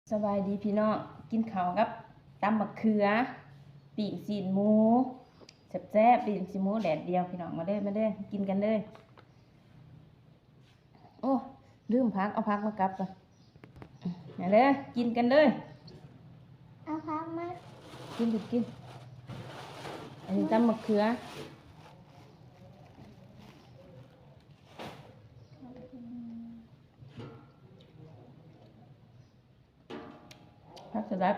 ສະບາຍດີພີ່ນ້ອງ ກິນເຂົ້າກັບຕຳບັກເຂືອ ປີ້ງຊີ້ນໝູ ແຊບໆ ປີ້ງຊີ້ນໝູແດດດຽວ ພີ່ນ້ອງ ມາເດີ ມາເດີ ກິນກັນເດີ. ໂອ້ ລືມຜັກ ເອົາຜັກມາກັບກ່ອນ ມາເດີ ກິນກັນເດີ. ເອົາຜັກມາ ກິນ ກິນ ກິນ ອັນນີ້ຕຳບັກເຂືອ ຜັກສະຫຼັດ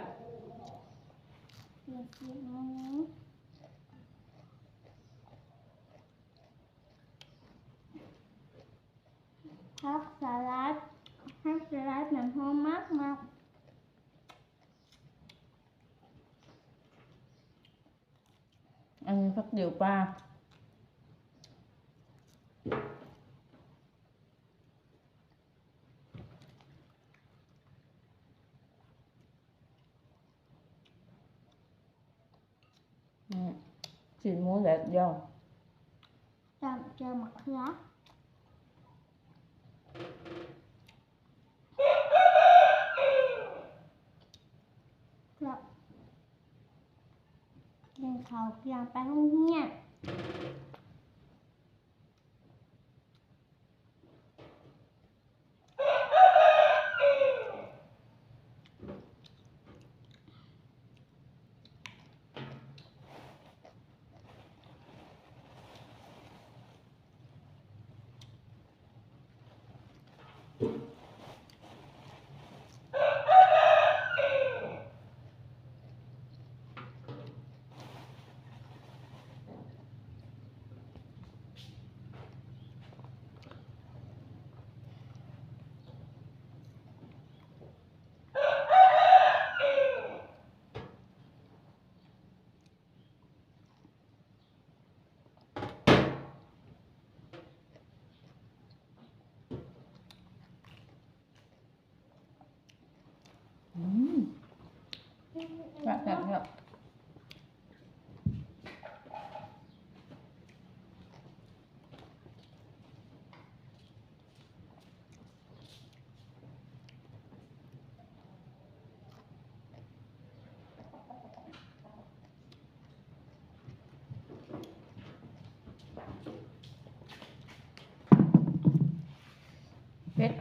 ຜັກສະຫຼັດ ຜັກສະຫຼັດນັ້ນຫອມມາກໆ. ອັນນີ້ຜັກດິວປ່າ ອືມ ຊີ້ນໝູແດດດຽວ ຈ້ຳແຈ່ວໝາກເຂືອ ແຊບ ກິນເຂົ້າກ່ຽງໄປໂຮງຮຽນ. ອືມ ແຊບໆ ແຊບ. ເຜັດ.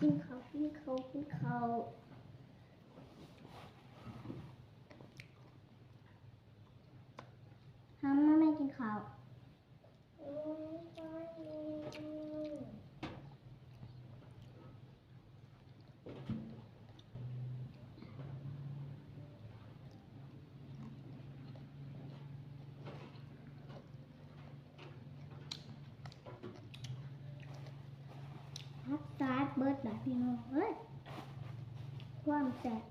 ກິນເຂົ້າ ກິນເຂົ້າ ກິນເຂົ້າ. ຫາມາແມ່ກິນເຂົ້າ. ຜັກສະຫຼັດເບິດລະພີ່ນ້ອງເອີຍ ຄວາມແຊບ.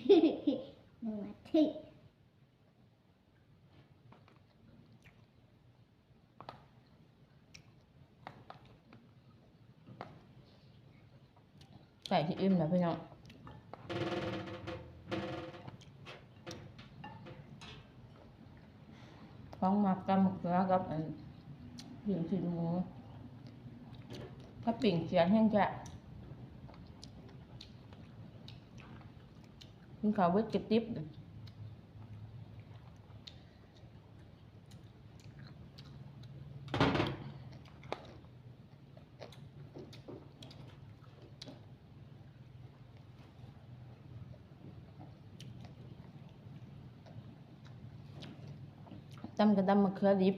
ໜຶ່ງນາທີ. ໃກ້ຊິອີ່ມແລ້ວພີ່ນ້ອງ ຂອງມັກຕຳໝາກເຂືອກັບອັນ ປີ້ງຊີ້ນໝູ ກັບປີ້ງຂຽດແຮງແຊບ ກິນເຂົ້າເບິດກະຕິບ. ຕຳກະຕຳໝາກເຂືອດິບ.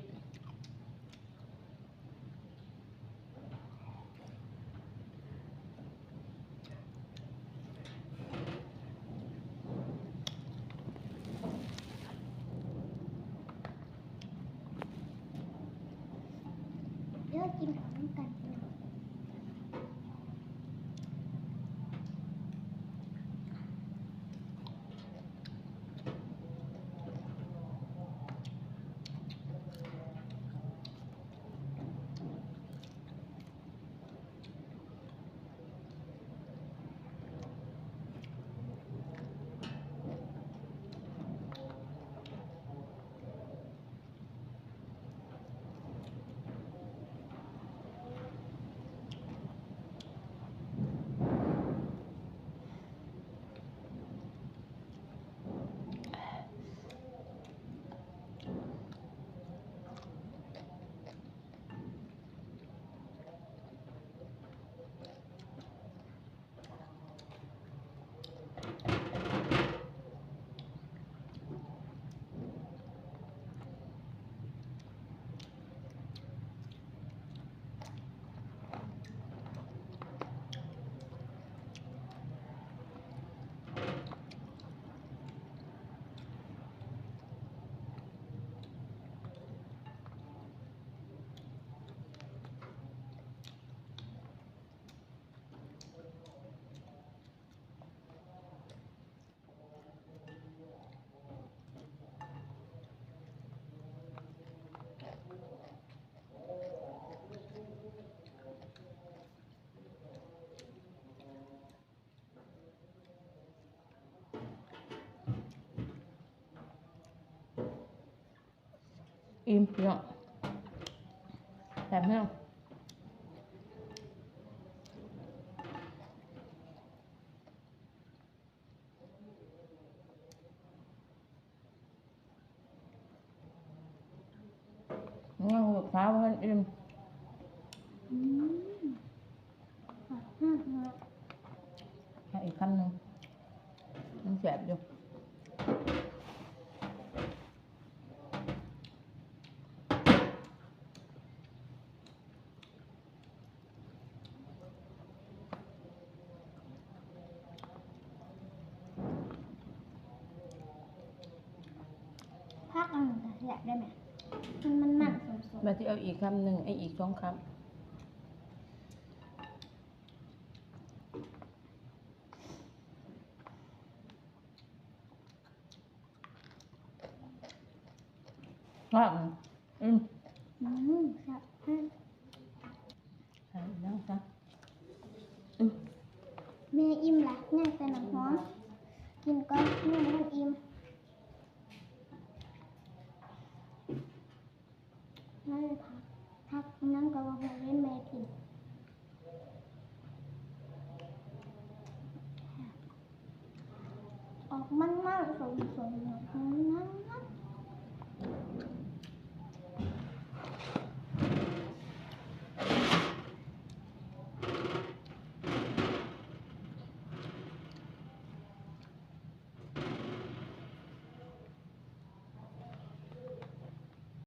ອີ່ມ ພີ່ນ້ອງ ແຊບແຮງ. ຍັງລູກສາວບໍ່ທັນອີ່ມ. ອືມ ໃຫ້ອີກຄຳໜຶ່ງ ມັນແຊບຢູ່. ຜັກອັນນັ້ນກະແຊບໄດ໋ແມ່ ມັນ ມັນໆ ສົ້ມໆ. ບາດທີ່ເອົາອີກຄຳໜຶ່ງ ເອົາອີກສອງຄຳ. ອືມ ອືມ ແຊບ ໃສ່ອີກແລ້ວຈ້ະ. ອືມ ແມ່ອີ່ມລະ ຍັງແຕ່ນ້ຳຫອມ ກິນກ່ອນ ຍັງບໍ່ທັນອີ່ມ. ນັ້ນຜັກ ຜັກນັ້ນກໍວ່າໃຫ້ແມ່ກິນ ອອກມັນໆ ສົ້ມໆ ມັນໆ.